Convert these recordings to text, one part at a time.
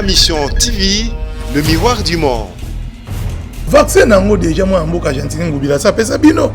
Ma Mission TV, le miroir du monde. Vaccin nango déjà mwana mboka Gentiny Ngobila sa pesa bino.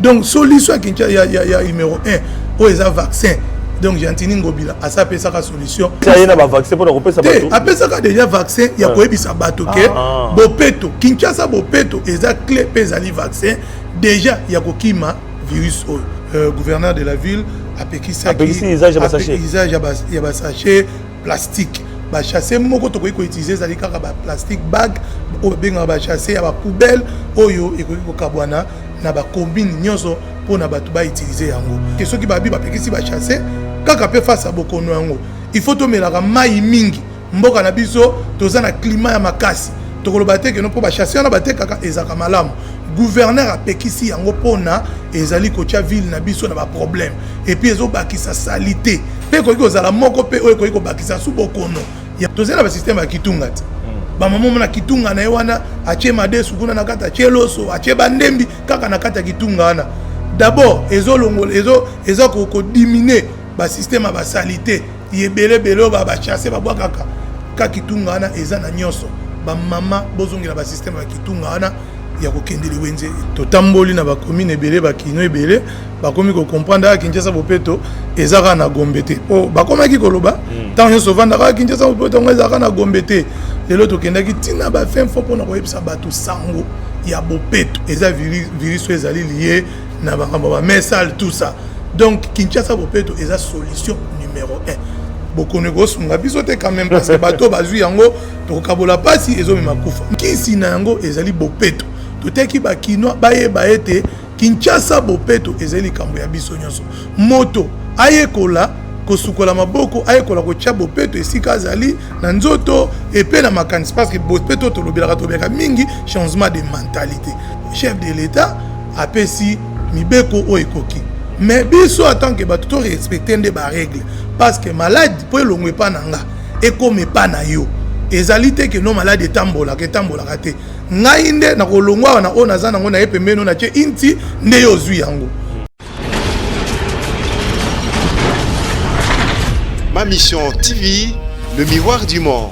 Donc solution ya Kinshasa ya, ya, ya numéro 1 oyo eza vaccin. Donc Gentiny Ngobila asa pesaka solution. Ye na ba vaccin pona kopesa bato. Apesaka déjà vaccin ya koyebisa bato ke bopeto Kinshasa bopeto eza clé pe ezali vaccin déjà ya kokima virus oyo. Gouverneur de la ville apekisaki usage ya ba sachet, usage ya ba sachet plastique. Ba sachet moko tokoki ko utiliser ezali kaka ba plastique bag oyo babengaka ba sachet ya ba poubelle oyo ekoki kokabwana na ba commune nyonso mpona bato ba utiliser yango. Ke soki babi bapekisi ba sachet kaka pe face ya bokono yango, il faut tomelaka mai mingi. Mboka na biso toza na climat ya makasi, tokoloba te keno mpo ba sachet wana batekaka ezalaka malamu. Gouverneur apekisi yango mpona ezali kotia ville na biso na ba problème et puis ezobakisa salité mpe ekoki kozala moko mpe oyo ekoki kobakisa su bokono. Tozali na ba système ya kitunga te. Bamama omona kitunga na ye wana atie madesu kuna na kati, atie loso, atie bandembi kaka na kati ya kitunga wana. D'abord ezolongola, eza kodiminuer ba système ya ba salité ebele ebele oyo ba chasse babwakaka ka kitunga wana eza na nyonso. Bamama bozongela ba système ya kitunga wana ya kokende liwenze. Totamboli na bacommune ebele, bakino ebele bakomi kocomprendre kaka Kinshasa bopeto eza kaka na Gombe te. Po bakomaki koloba ntango nyonso ovandaka kaka Kinshasa bopeto yango ezalaka na Gombe te. Lelo tokendaki ntina ba fin fond mpona koyebisa bato sango ya bopeto eza virus oyo ezali lié na makambo ba main sale, tout ça. Donc Kinshasa bopeto eza solution numéro 1. Bokono ekosunga biso te quand même, parce que bato bazwi yango tokokabola mpasi ezomema kufa. Kisi na yango ezali bopeto. Toteki bakinois bayeba ete Kinshasa bopeto ezali likambo ya biso nyonso. Moto ayekola kosukola maboko, ayekola kotia bopeto esika azali na nzoto epe na makanisi, parce que bopeto tolobelaka tolobelaka mingi changement de mentalité. Chef de l'État apesi mibeko oyo ekoki, mais biso en tant que bato to respecte nde ba règle, parce que maladi mpo elongo epa na nga ekoma epa na yo ezali te ke no maladi etambolaka etambolaka te. Ngai nde nakolongwa wana oyo naza nango na ye pembeni oyo natie inti nde yo ozwi yango. Ma Mission TV, le miroir du monde.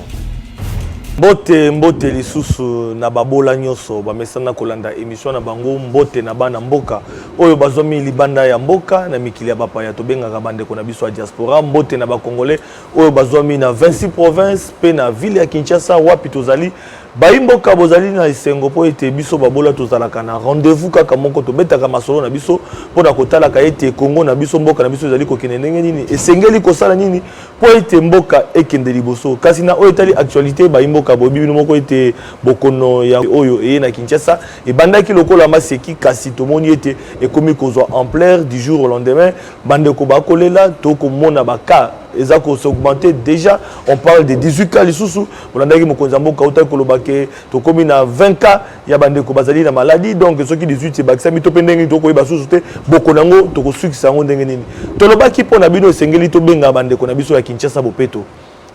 Mbote mbote lisusu na babola nyonso bamesana kolanda émission na bango. Mbote na bana mboka oyo bazwami libanda ya mboka na mikili ya bapaya, tobengaka bandeko na biso ya diaspora. Mbote na bakongolais oyo bazwami na 26 province mpe na ville ya Kinshasa wapi tozali. Bayimboka bozali na esengo mpo ete biso babola tozalaka na rendez-vous kaka moko, tobetaka masolo na biso mpona kotalaka ete Kongo na biso, mboka na biso ezali kokende ndenge nini, esengeli kosala nini mpo ete mboka ekende liboso. Kasi na oyo etali actualité, bayimboka boyebi bino moko ete bokono ya oyo eye na Kinshasa ebandaki lokola maseki, kasi tomoni ete ekomi kozwa ampleur du jour au lendemain. Bandeko bakolela, tokomona bacas eza kos'augmenter. Déjà on parle de 18 cas lisusu. Olandaki mokonzi ya mboka autaki koloba ke tokomi na 20 cas ya bandeko bazali na maladie. Donc soki 18 ebakisami to mpe ndenge nini, tokoyeba susu te bokono yango tokosukisa yango ndenge nini. Tolobaki mpo na bino esengeli tobenga bandeko na biso ya Kinshasa bopeto,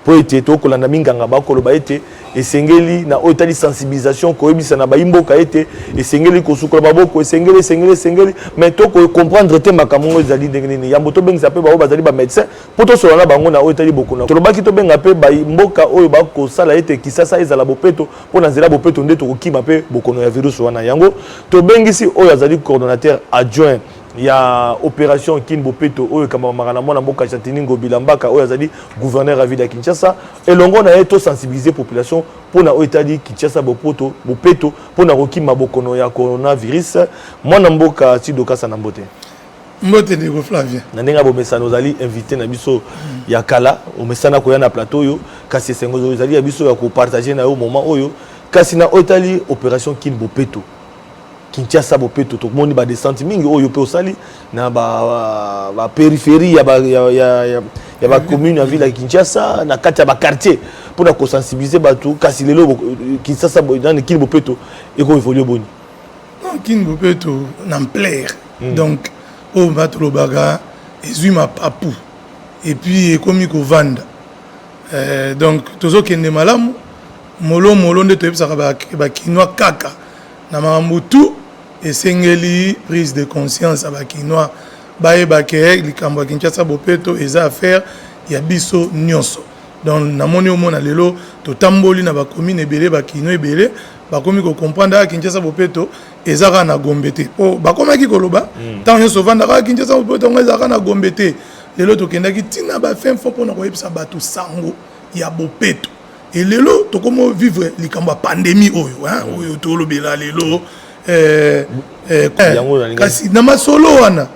mpo ete tokolanda minganga bakoloba ete esengeli na oyo etali sensibilisation, koyebisa na bayimboka ete esengeli kosukola maboko, esengeli esengeli esengeli, mais tokocomprendre te makambo ngo ezali ndenge nini. Yambo tobengisa mpe baoyo bazali bamédecin mpo tosolola na bango na oyo etali bokono, tolobaki tobenga mpe bamboka oyo bakosala ete Kisasa ezala bopeto, mpo na nzela bopeto nde tokokima mpe bokono ya virus wana. Yango tobengisi oyo azali coordonnateur adjoint ya opération Kin Bopeto oyo ekambamaka na mwana mboka Gentiny Ngobila Mbaka, oyo azali gouverneur ya ville ya Kinshasa. Elongo na ye tosensibiliser population mpona oyo etali Kinshasa bopoto bopeto mpona kokima bokono ya coronavirus. Mwana mboka Sido Kasa na mbote. Mbote ndeko Flavien. Na ndenge ya bomesano, ozali invité na biso ya kala, omesana koya na plateau oyo, kasi esengo ezali ya biso ya kopartage na yo moment oyo. Kasi na oyo etali opération Kin Bopeto, Kinshasa bopeto, tokomoni badescente mingi oyo mpe osali na bapériphérie ya bacommune ya ville ya Kinshasa, na kati ya baquartier mpona kosensibiliser bato. Kasi lelo Kinshasa nani, Kin Bopeto ekoévolue boni? Non, Kin bopeto na ampleur donc oyo bato lobaka ezwi mapapu et puis ekomi kovanda. Donc tozokende malamu molo molo nde toyebisaka bakinois kaka na makambo tu esengeli prise de conscience ya bakinois, bayeba ke likambo ya Kinshasa bopeto eza affaire ya biso nyonso. Donc namoni, omona lelo totamboli na bacommune ebele, bakinois ebele bakomi kocomprendre aka Kinshasa bopeto eza kaka na Gombe te. Po bakomaki koloba ntango nyonso ovandaka, Kinshasa bopeto yango ezalaka na Gombe te. Lelo tokendaki ntina bafin fond mpona koyebisa bato sango ya bopeto. E lelo tokomi vivre likambo ya pandémie oyo, hein, oyo tolobela lelo, kasi na masolo wana,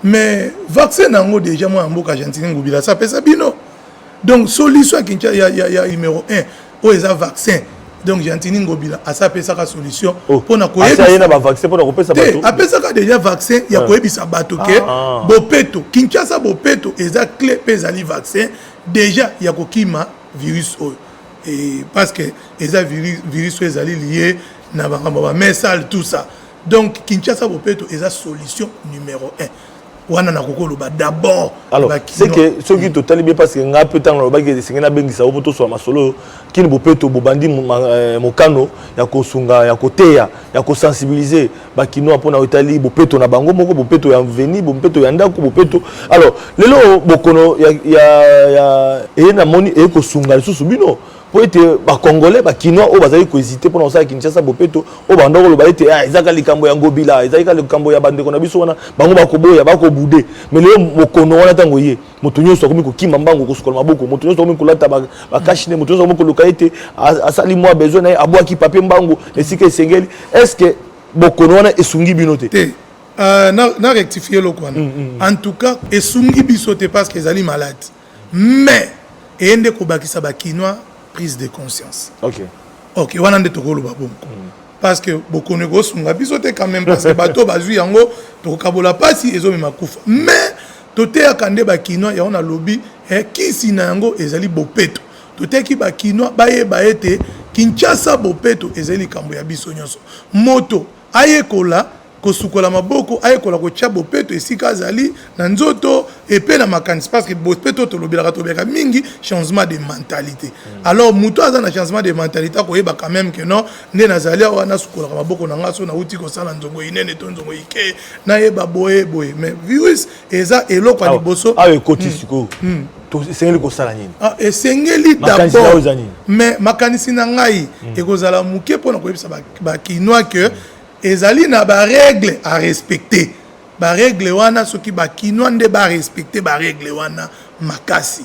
mais vaccin nango déjà mwana mboka Gentiny Ngobila sa apesa bino. Donc solution ya Kinshasa ya numéro 1 oyo eza vaccin. Donc Gentiny Ngobila asa apesaka solution mpona koyebisa bavaccin mpona kopesa bato. Apesaka déjà vaccin ya koyebisa bato ke bopeto, Kinshasa bopeto eza clé mpe ezali vaccin déjà ya kokima virus oyo. Et parce que eza virus oyo ezali lié na makambo ba main sale, tout ça. Donc Kinshasa bopeto eza solution numéro 1 wana nakoki koloba d'abord. Alors, c'est que soki totali bien, parce que ngai mpe ntango nalobaki esengeli nabengisa yo mpo tosola masolo oyo kini bopeto, bobandi mokano ya kosunga, ya koteya, ya kosensibiliser bakinois mpona etali bopeto na bango moko, bopeto ya veni, bopeto ya ndako, bopeto. Alors lelo bokono ya eye, namoni eye kosunga lisusu bino mpo ete bacongolais, bakinois oyo bazali kohésiter mpona kosala Kinshasa bopeto, oyo banda koloba ete ezaka likambo ya Ngobila, ezali kaka likambo ya bandeko na biso wana, bango bakoboya, bakobouder. Mais lelo mokono wana, ntango ye moto nyonso akomi kokima mbango kosukola maboko, moto nyonso akomi kolata bacache-nez, moto nyonso akomi koluka ete asali mwa besoin na ye, abwaki papier mbango esika esengeli. Est ce que bokono wana esungi bino te? Te, na rectifie eloko wana. En tout cas esungi biso te parce que ezali malade, mais eye nde kobakisa bakinois prise de conscience. Ok, wana nde tokoloba bongo, parce que bokono ekosunga biso te quand même, parce que bato bazwi yango, tokokabola mpasi, ezomema kufa. Mais toteyaka nde bakinois yango, nalobi kisi na yango ezali bopeto. Toteyaki bakinois bayeba ete Kinshasa bopeto ezali likambo ya biso nyonso. Moto ayekola kosukola maboko, ayekola kotia bopeto esika azali na nzoto epe na makanisi, parce que bopeto tolobelaka, tolobelaka mingi changement de mentalité. Alors moto aza na changement de mentalité akoyeba quand même que non, nde nazali awa, nasukolaka maboko na nga so nauti kosala nzongo inene to nzongo ike, nayeba boye boye. Mais virus eza eloko ya liboso. Awa ekoti sikoyo, esengeli kosala nini? Ah, esengeli d'abord, mais makanisi na ngai ekozala moke mpona koyebisa bakinois ke ezali na barègle à respecter. Barègle wana, soki bakinois nde barespecte barègle wana makasi,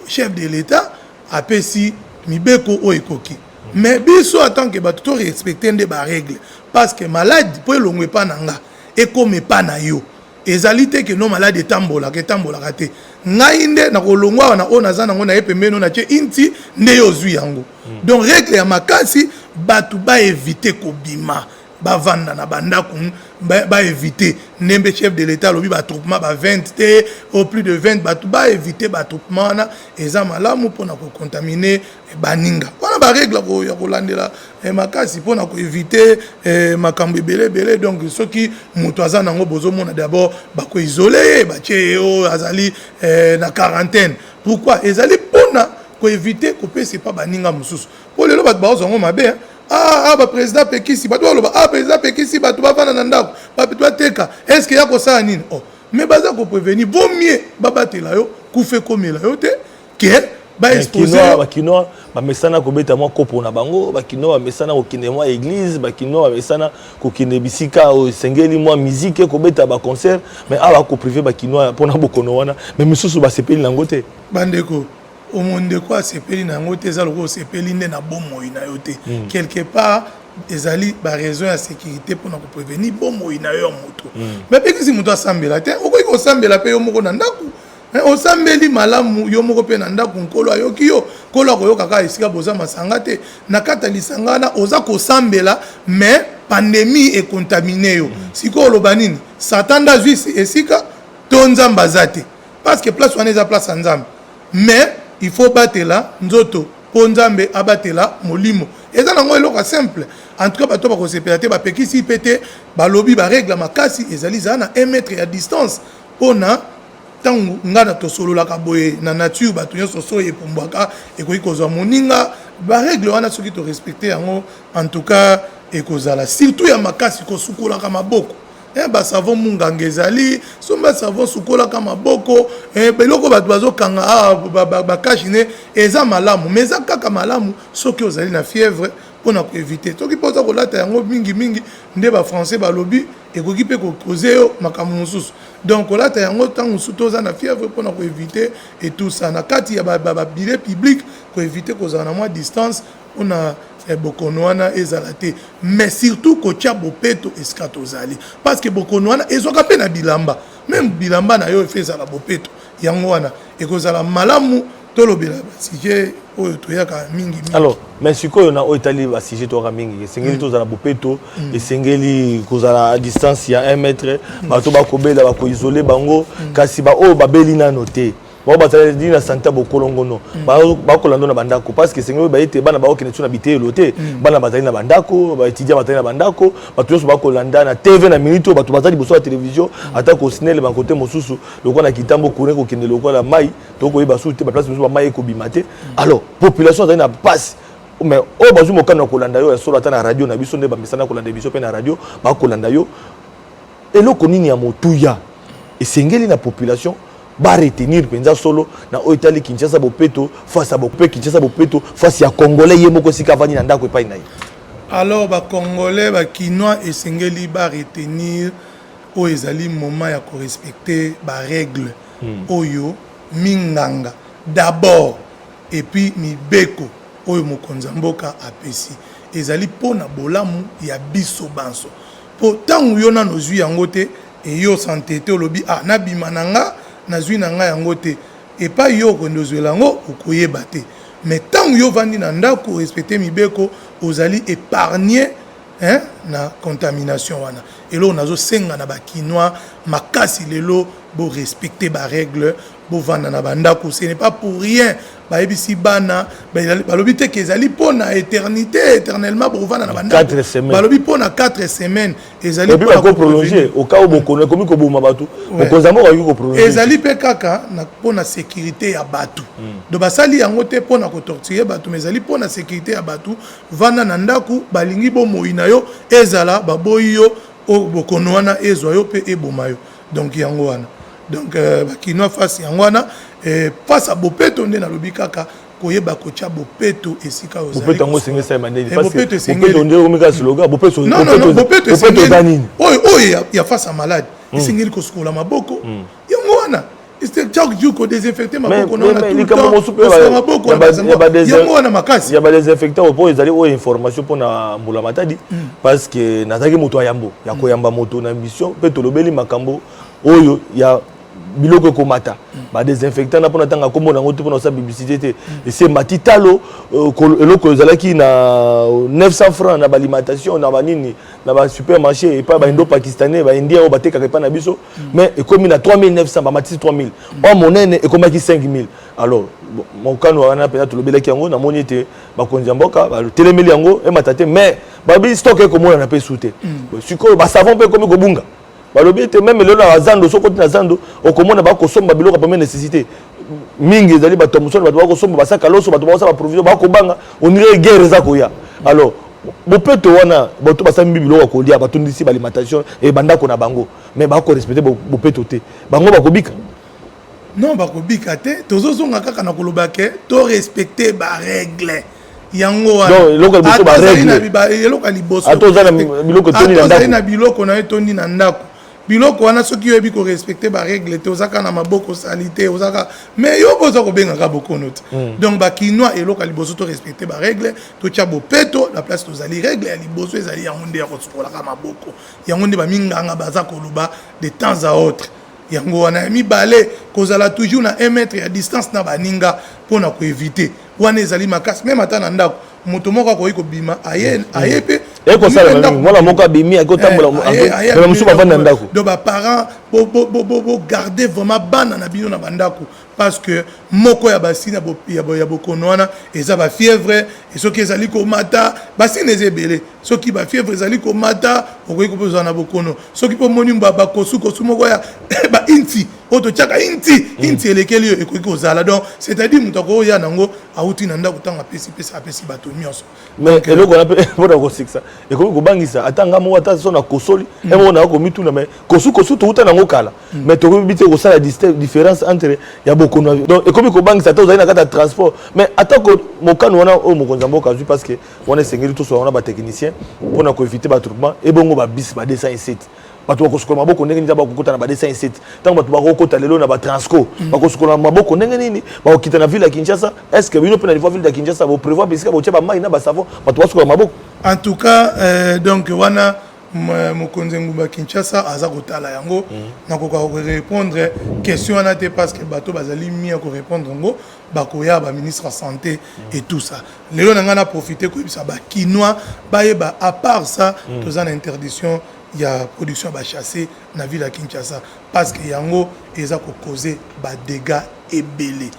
chef de l'État apesi mibeko oyo ekoki, mais biso en tant que bato torespecte nde barègle, parce que maladi mpo elongo epa na nga ekoma epa na yo, ezali te ke no maladi etambolaka, etambolaka te. Ngai nde nakolongwa awa na oyo naza nango, na ye pembeni oyo natie inti nde yo ozwi yango. Donc règle ya makasi, bato baéviter kobima, bavanda na bandako, baéviter ndembe chef de l'État alobi baattroupement ba 20 te, au plus de 20. Bato baéviter baattroupement wana, eza malamu mpona kocontaminer baninga wana. Barègle ya kolandela makasi mpona koéviter makambo ebele ebele. Donc soki moto aza nango, bozomona d'abord bakoisoler ye, batie ye oyo azali na quarantaine. Pourquoi? Ezali mpona koéviter kopesa epa baninga mosusu, mpo lelo bato bazwa yango mabe. Ah, ah, baprésident apekisi bato, baloba: "Ah, président apekisi bato bavanda na ndako, bato bateka." Est ce que ya kosala nini? Oh, mais baza koprévenir, vaut mieux babatela yo kufa ekomela yo te ke baexposer. Bakinois bamesana kobeta mwa kopo na bango, bakinois bamesana kokende mwa église, bakinois bamesana kokende bisika oyo esengeli mwa musique, kobeta baconcert. Mais awa bakopriver bakinois mpona bokono wana, mais misusu basepeli nango te. Bandeko, omondeko asepeli na yango te, eza lokola osepeli nde na bomoi na yo te. Quelque part ezali baraison ya sécurité mpona koprévenir bomoi na yo ya moto. Bapekisi moto asambela te, okoki kosambela mpe yo moko na ndako. Osambeli malamu yo moko mpe na ndako, Nkolo ayoki yo. Nkolo akoyoka kaka esika boza masanga te. Na kati ya lisanga wana oza kosambela, mais pandémie econtaminer yo. Sikoyo oloba nini? Satan nde azwi esika to Nzambe aza te? Parce que place wana eza place ya Nzambe, mais il faut batela nzoto mpo Nzambe abatela molimo. Eza nango eloko ya simple. En tout cas bato bakosepela te, bapekisi mpe te, balobi barègle makasi ezali zala na 1 mètre ya distance, mpona ntango ngai na tosololaka boye na nature, bato nyonso so epumbwaka, ekoki kozwa moninga. Barègle wana soki torespecte yango, en tout cas ekozala surtout ya makasi kosukolaka maboko. Basavon munganga ezali, somba savon, sukolaka maboko. Biloko bato bazokanga awa, bacache-nez eza malamu, mais eza kaka malamu soki ozali na fièvre, mpona koéviter. Soki mpo oza kolata yango mingimingi, nde bafrançais balobi ekoki mpe kocauser yo makambo mosusu. Donc kolata yango ntango mosusu toza na fièvre, mpona koéviter et tout ça. Na kati ya babilieux public, koéviter kozala na mwa distance mpona bokono wana ezala te. Mais surtout kotia bopeto esika tozali, parce que bokono wana ezwaka mpe na bilamba. Même bilamba na yo efe ezala bopeto. Yango wana ekozala malamu tolobela basujet oyo toyaka mingi mingi. Alors, mais sikoyo na oyo etali basujet toyaka mingi, esengeli tozala bopeto, esengeli kozala à distance ya 1 mètre. Bato bakobela, bakoisoler bango. Kasi baoyo babeli nano te, bao bazali na santé ya bokolongono, bakolanda na bandako, parce que esengeli oyeba ete bana bakokende so na biteyelo te. Bana bazali na bandako, baétudiant bazali na bandako, bato nyonso bakolanda na TV na minute oyo. Bato baza liboso ya télévision, ata kosinele bakote mosusu lokola na kitambo, courant kokende lokola mai, tokoyeba susu te, baplace mosusu bamai ekobima te. Alors population azali na mpasi. Mais oyo bazwi mokano ya kolanda yo ya solo, ata na radio na biso, nde bamesana kolanda biso mpe na radio, bakolanda yo. Eloko nini ya motuya esengeli na population baretenir mpenza solo na oyo etali Kinshasa bopeto, face ya mpe Kinshasa bopeto, face ya Congolais ye moko esika avandi na ndako epai na ye? Alors, bacongolais, bakinois, esengeli baretenir oyo ezali moment ya korespecter barègle oyo minganga d'abord, et puis mibeko oyo mokonzi ya mboka apesi. Ezali mpona bolamu ya biso banso. Mpo ntango yo nano ozwi yango te, eyo sante te, olobi: "Ah, nabima na nga, nazwi na ngai yango te." Epai yo okende ozwela yango, okoyeba te. Mais ntango yo ovandi na ndako, respecte mibeko, ozali épargne, hein, na contamination wana. Eloko nazosenga na bakinois makasi lelo, borespecte barègle, bovanda na bandako. Ce n'est pas pour rien bayebisi bana, balobi te ke ezali mpo na éternité, éternellement bokovanda na bandako. Balobi mpo na 4 semaines. Ezali koprolonger au cas où bokono ekomi koboma bato, mokonzi ya mboka akoki koprolonger. Ezali mpe kaka mpo na sécurité ya bato. Donc basali yango te mpo na kotorturer bato, mais ezali mpo na sécurité ya bato. Vanda na ndako, balingi bomoi na yo ezala, baboyi yo bokono wana ezwa yo mpe eboma yo. Donc yango wana, donc bakinois, face yango wana, face ya bopeto, nde nalobi kaka koyeba kotia bopeto esika. Bopeto yango esengeli esalema ndeni? Bopeto esengeli nde okomi kaka slogan. Bopeto eza nini? Oyo oyo ya face ya malade, esengeli kosukola maboko. Yango wana, chaque jour kodésinfecte maboko. Likambo mosusu maboko yango wana makasi. Ya badésinfectant, mpo ezali oyo information mpona mbula matadi, parce que nazalaki moto ya yambo ya koyamba moto na mission, mpe tolobeli makambo oyo ya biloko ekomata, badésinfectant na mpona ntanga nkombo nango te, mpona kosala publicité te. Esi emati talo. Eloko ezalaki na 900 francs na baalimentation, na banini, na basupermarché epai baindo pakistanais, baindien oyo batekaka epai na biso, mais ekomi na 3900, bamatisi 3000. Oyo monene ekomaki 5000. Alors mokano wana mpenza tolobelaki yango. Namoni ete bakonzi ya mboka batelemeli yango emata te, mais babi stock ekomonana mpe su te. Sikoyo basavon mpe ekomi kobunga. Balobi ete même lelo na bazando, soki oti na zando, okomona bakosomba biloko ya première nécessité mingi. Ezali bato ya mosolo, bato bakosomba basaka loso, bato bakosala baprovision, bakobanga, on dirait guerre eza koya. Alors bopeto wana, bato basali biloko ya kolia, batondisi baalimentation e bandako na bango, mais bakorespecte bopeto te, bango bakobika? Non, bakobika te. Tozozonga kaka na koloba ke torespecte barègle. Yango wana eloko ya liboso, barègle. Eloko ya liboso. Ata oza na biloko etondi na ndako, na biloko na yo etondi na ndako, biloko wana, soki oyebi korespecte barègle te, oza kaka na maboko sali te, oza kaka, mais yo boza kobengaka bokono te. Donc bakinois, eloko ya liboso, torespecte barègle, totya bopeto na place tozali. Règle ya liboso ezali yango nde ya kosukolaka maboko. Yango nde baminganga baza koloba de temps à autre. Yango wana. Ya mibale, kozala toujours na 1 mètre ya distance na baninga mpona koéviter. Wana ezali makasi. Même ata na ndako, moto moko akoki kobima, aye aye mpe. Ekosalema, mwana moko abimi, akotambola, mosusu bavandi na ndako. Donc baparent Bogarde vraiment bana na bino na bandako, parce que moko ya basigne ya bokono wana eza bafièvre. Soki ezali komata, basigne eza ebele. Soki bafièvre ezali komata, okoki kozala na bokono. Soki mpo omoni bakosukosu moko ya bainti oyo totiaka inti, inti elekeli yo, ekoki kozala. Donc c'est-à-dire moto akoya nango awuti na ndako, ntango apesi pesi, apesi bato nyonso. Mais eloko wana mpe mpona kosikisa ekoki kobangisa ata nga moko, ata so na kosoli e moko na komituna. Mais kosukosu touta nango kala, mais tokoki te kosala différence entre ya bokono. Donc ekomi kobangisa ata ozali na kati ya transport. Mais ata mokano wana oyo mokonzi ya mboka azwi, parce que wana esengeli tosola wana batechnicien mpona koéviter baattroupement. Ebongo babus ba 207, bato bakosukola maboko ndenge nini? Bakokota na ba 207, ntango bato bakokota lelo na batransco, bakosukola maboko ndenge nini? Bakokita na ville ya Kinshasa. Est ce que bino mpe na niveau ville ya Kinshasa boprévoir bisika botia bamai na basavon, bato basukola maboko? En tout cas, donc wana mokonzi engumba Kinshasa aza kotala yango. Nakoka korépondre question wana te, parce que bato bazali mi ya korépondre yango, bakoya baministre ya santé et tout ça. Lelo na ngai na profite koyebisa bakinois bayeba, à part ça, toza na interdiction ya production ya basachets na ville ya Kinshasa, parce que yango eza kocauser badégâts ebele.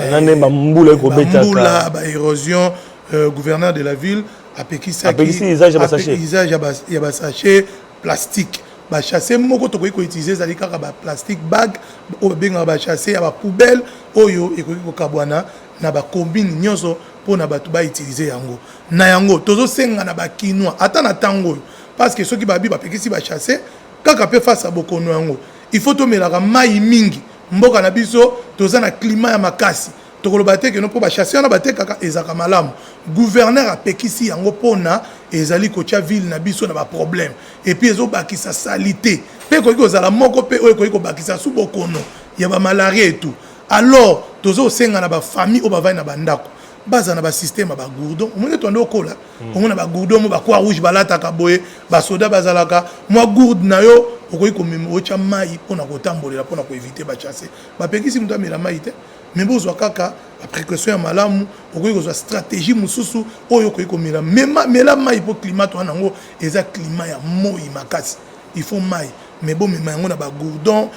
Na nde bambula ekobetaka. Bambula, baérosion. Gouverneur de la ville apekisaki Apekisi usage ya basachet. Usage ya basachet plastique. Basachet moko tokoki koutiliser ezali kaka baplastique bag oyo babengaka basachet ya bapoubelle, oyo ekoki kokabwana na bacommune nyonso mpona bato bautiliser yango. Na yango tozosenga na bakinois, ata na ntango oyo, parce que soki babi bapekisi basachet kaka mpe face ya bokono yango, il faut tomelaka mai mingi. Mboka na biso toza na climat ya makasi. Tokoloba te keno mpo basachet wana batekaka ezalaka malamu. Gouverneur apekisi yango mpona ezali kotia ville na biso na baproblème, et puis ezobakisa saleté, mpe ekoki kozala moko mpe oyo ekoki kobakisa su bokono ya bamalaria et tout. Alors tozosenga na bafamille oyo bavandi na bandako, baza na basystème ya bagourdon. Omoni, tondi okola, omona bagourdon mo bacroix rouge balataka boye, basoda bazalaka. Mwa gourde na yo okoki komema, otya mai mpona kotambolela, mpona koéviter basachet. Bapekisi moto amela mai te, mais bozwa kaka baprécaution ya malamu. Okoki kozwa stratégie mosusu oyo okoki komela, mela mai, mpo climat to wana yango eza climat ya moi makasi, il faut mai. Mais bomema yango na bagourdon.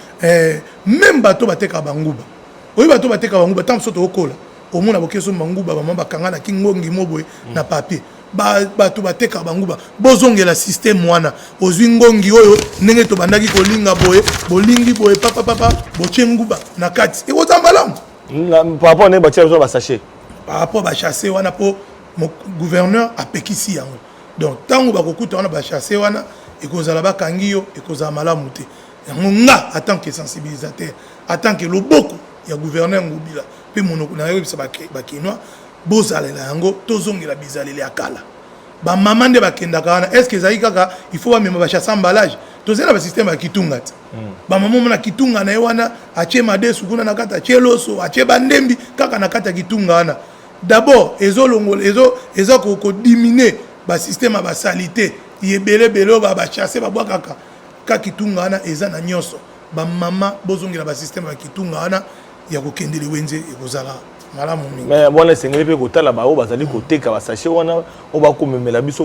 Même bato batekaka banguba, oyo bato batekaka banguba, ntango mosusu tokokola, omona bokeso banguba, bama bakanga na kingongi mo boye na papier. Bato batekaka banguba, bozongela système wana. Ozwi ngongi oyo ndenge tobandaki kolinga boye, bolingi boye papapapa, botie nguba na kati, ekozala malamu. Par rapport ndenge batia biso basachet. Par rapport basachet wana, mpo gouverneur apekisi yango. Donc ntango bakokuta wana basachet wana, ekozala bakangi yo, ekozala malamu te. Yango nga, en tant que sensibilisateur, en tant que loboko ya gouverneur Ngobila mpe monoko na yoyebisa bakinois, bozalela yango, tozongela bizaleli ya kala. Bamama nde bakendaka wana. Est ce que ezali kaka il faut bamema basachet emballage? Tozali na basystème ya kitunga te. Bamama, omona kitunga na ye wana, atie madesu kuna na kati, atie loso, atie bandembi kaka na kati ya kitunga wana. D'abord ezolongola, eza kodiminuer basystème ya basaleté ebelebele oyo basachet babwakaka. Ka kitunga wana eza na nyonso. Bamama, bozongela basystème ya kitunga wana ya kokendele wenze, ekozala malamu mingi. Mais wana esengeli mpe kotala baoyo bazali koteka basachet wana, oyo bakomemela biso,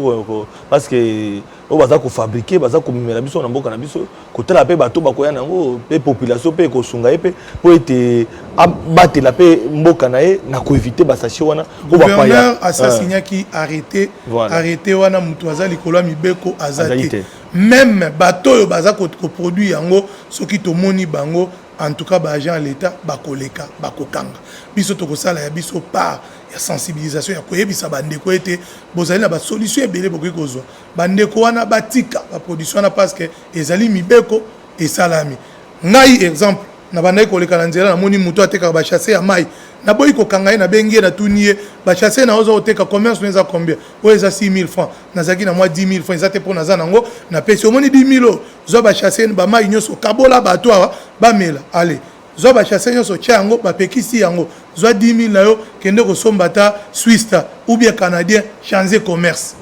parce que oyo baza kofabriquer, baza komemela biso na mboka na biso. Kotala mpe bato bakoya nango, mpe population mpe ekosunga ye mpe mpo ete abatela mpe mboka na ye na koéviter basachet wana oyo bapaya. Gouverneur asasignaki arrêté. Arrêté wana, moto aza likolo ya mibeko aza Azali te. Te. Même bato oyo baza koproduire yango, soki tomoni bango, en tout cas baagent ya l'État bakoleka, bakokanga. Biso tokosala ya biso part ya sensibilisation, ya koyebisa bandeko ete bozali na basolution ebele bokoki kozwa. Bandeko wana batika baproduction wana, parce que ezali mibeko esalami. Ngai, exemple, nabandaki koleka na nzela, namoni moto atekaka basachet ya mai. Naboyi kokanga ye, nabengi ye, natuni ye: "Basachet na oza koteka, commerce no eza combien?" "Oyo eza 6000 francs." Nazalaki na mwa 10 000 francs, eza te mpo naza nango. Napesi: "Omoni 10 000 oyo, zwa basachet, bamai nyonso, kabola bato awa bamela. Ale, zwa basachet nyonso, tia yango, bapekisi yango. Zwa 10 000 na yo, kende kosomba ata Swista ou bien Canadien, changer commerce."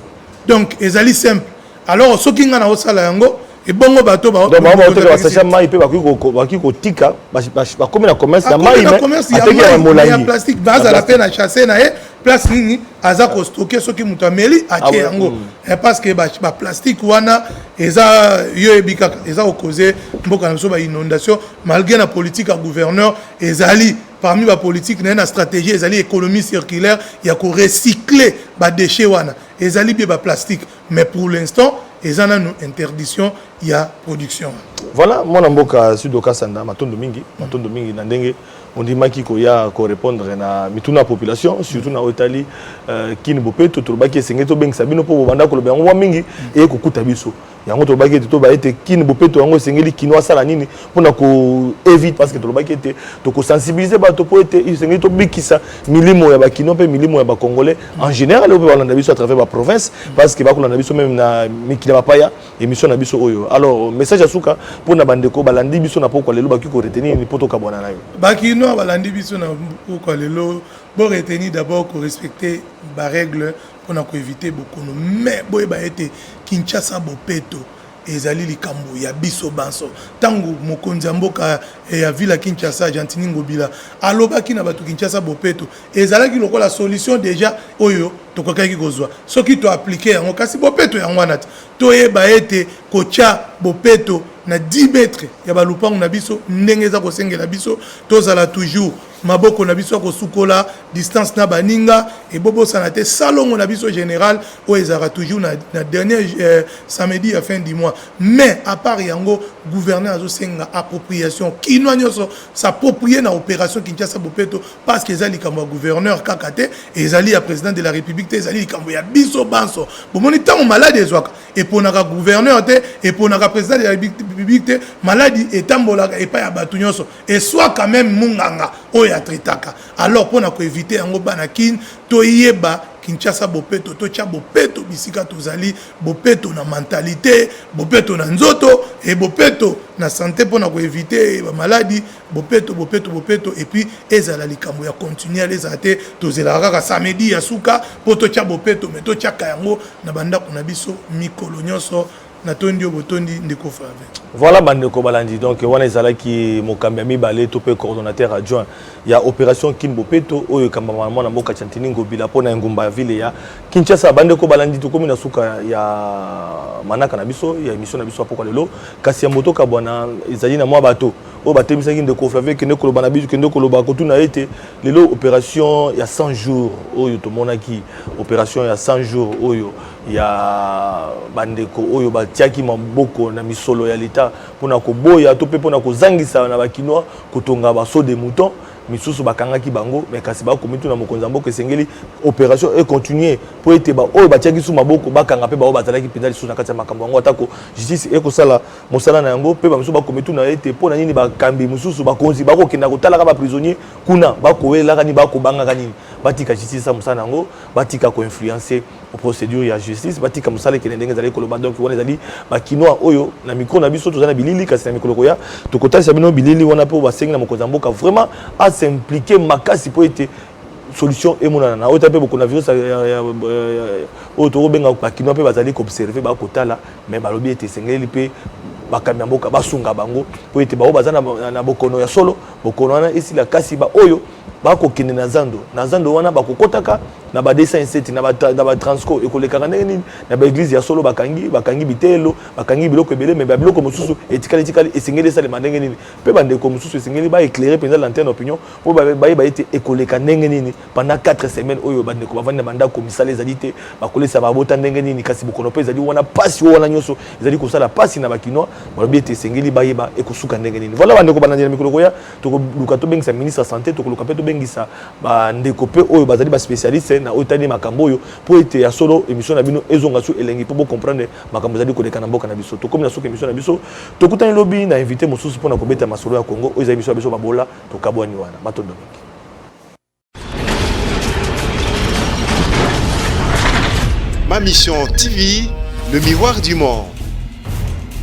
Donc ezali simple. Alors soki ngai naosala yango, ebongo bato Donc bango baoteka basachet mai mpe bakoki kotika, bakomi na commerce ya mai, ateki ya molangi ya plastique, bazala mpe na sachet na ye. Place nini aza kostocker? Soki moto ameli, atie yango. Parce que baplastique wana eza, yo yebi kaka, eza kocauser mboka na biso bainondation, malgré na politique ya gouverneur ezali parmi bapolitique na ye na stratégie, ezali économie circulaire ya korecycler badéchet wana, ezali bien baplastique, mais pour l'instant eza nanu interdiction ya production. Voilà, mwana mboka Sudo Kasanda, matondo mingi, matondo mingi na ndenge ondimaki koya korépondre na mituna ya population, surtout na oyo etali Kin Bopeto. Tolobaki esengeli tobengisa bino mpo bobanda koloba yango mwa mingi, eye kokuta biso yango. Tolobaki ete toba ete Kin Bopeto yango esengeli kino asala nini mpona koéviter, parce que tolobaki ete tokosensibiliser bato mpo ete esengeli tobikisa milimo ya bakino mpe milimo ya bacongolais en général oyo mpe balanda biso à travers baprovince, parce que bakolanda biso même na mikili ya bapaya, émission na biso oyo. Alors, message ya suka mpona bandeko balandi biso na pokwa lelo, bakoki koretenir nini mpo tokabwana na yo? Bakino balandi biso na pokwa lelo, boretenir d'abord korespecter barègle mpona koéviter bokono, mais boyeba ete Kinshasa Bopeto ezali likambo ya biso banso. Ntango mokonzi ya mboka ya ville ya Kinshasa, Gentiny Ngobila, alobaki na bato Kinshasa Bopeto, ezalaki lokola solution déjà oyo tokokaki kozwa soki toappliquer yango. Kasi bopeto yango wana te, toyeba ete kotya bopeto na 10 mètre ya balupango na biso, ndenge eza kosengela biso tozala toujours maboko na biso ya kosukola, distance na baninga, ebobosana te salongo na biso général oyo ezalaka toujours na dernier samedi ya fin du mois. Mais à part yango, gouverneur azosenga appropriation, kinois nyonso s'approprier na opération Kinshasa Bopeto, parce que eza likambo ya gouverneur kaka te, ezali ya président de la République te, ezali likambo ya biso banso. Bomoni, ntango maladi ezwaka, eponaka gouverneur te, eponaka président de la République te. Maladi etambolaka epai ya bato nyonso, eswaka même munganga oyo atraitaka. Alors, mpona koéviter yango, bana Kine, toyeba Kinshasa Bopeto, totya bopeto bisika tozali, bopeto na mentalité, bopeto na nzoto e bopeto na santé, mpona koéviter bamaladi. Bopeto, bopeto, bopeto, et puis ezala likambo ya continuel, ezala te tozelaka kaka samedi ya suka mpo totya bopeto, mais totyaka yango na bandako na biso mikolo nyonso. Natondi yo, botondi, ndeko Flavin. Voilà, bandeko balandi, donc wana ezalaki mokambi ya mibale to mpe coordonnateur adjoint ya opération Kin Bopeto oyo ekambama na mwana mboka Gentiny Ngobila mpona engumba ya ville ya Kinshasa. Bandeko balandi, tokomi na suka ya manaka na biso, ya émission na biso ya pokwa lelo. Kasi ya moto kabwana, ezali na mwa bato oyo batemisaki ndeko Flavien, kende koloba na biso, kende koloba, kotuna ete lelo opération ya 100 jours oyo tomonaki, opération ya 100 jours oyo ya bandeko oyo batiaki maboko na misolo ya leta mpona koboya to mpe mpona kozangisa na bakinois kotonga basaut de mouton, misusu bakangaki bango, mais kasi bakomi tuna mokonzi ya mboka, esengeli opération econtinue mpo ete baoyo batiaki su maboko bakanga mpe baoyo bazalaki mpenza lisusu na kati ya makambo yango, atako justice ekosala mosala na yango. Mpe bamisusu bakomi tuna ete mpo na nini bakambi mosusu, bakonzi, bakokenda kotalaka baprisonnier kuna, bakowelaka nini, bakobangaka nini? Batika justice esa mosala na yango, batika koinfluencer procédure ya justice, batika mosala ekende ndenge ezali koloba. Donc wana ezali bakinois oyo na micro na biso. Toza na bilili, kasi na mikolo koya tokotalisa bino bilili wana, mpo basengi na mokonzi ya mboka vraiment as'impliquer makasi mpo ete solution emonana na oyo ta mpe bokono virus oyo tokobenga. Bakinois mpe bazali koobserver, bakotala, mais balobi ete esengeli mpe bakambi ya mboka basunga bango mpo ete bango baza na bokono ya solo, bokono wana esila. Kasi baoyo bakokende na zando, na zando wana bakokɔtaka na ba 207, na batransco, ekolekaka ndenge nini? Na baéglise ya solo bakangi, bakangi bitelo, bakangi biloko ebele, mais babiloko mosusu etikali etikali, esengeli esalema ndenge nini? Mpe bandeko mosusu esengeli baéclairer mpenza lanterne opinion mpo bayeba ete ekoleka ndenge nini pendant 4 semaines oyo bandeko bavandi na bandako, misala ezali te, bakolesa babota ndenge nini? Kasi bokono mpe ezali wana, pasi oyo wana nyonso ezali kosala pasi na bakinois. Balobi ete esengeli bayeba ekosuka ndenge nini. Voilà, bandeko balandi, na mikolo koya tokoluka tobengisa ministre ya santé, tokoluka mpe tobengisa bandeko mpe oyo bazali baspécialiste na oyo etali makambo oyo, mpo ete ya solo émission na bino ezonga su elengi, mpo bocomprendre makambo ezali koleka na mboka na biso. Tokomi na suka émission na biso. Tokutani lobi na invité mosusu mpona kobeta masolo ya Congo. Oyo ezali biso ya biso babola, tokabwani wana. Matondo mingi. Ma Mission TV, le miroir du monde.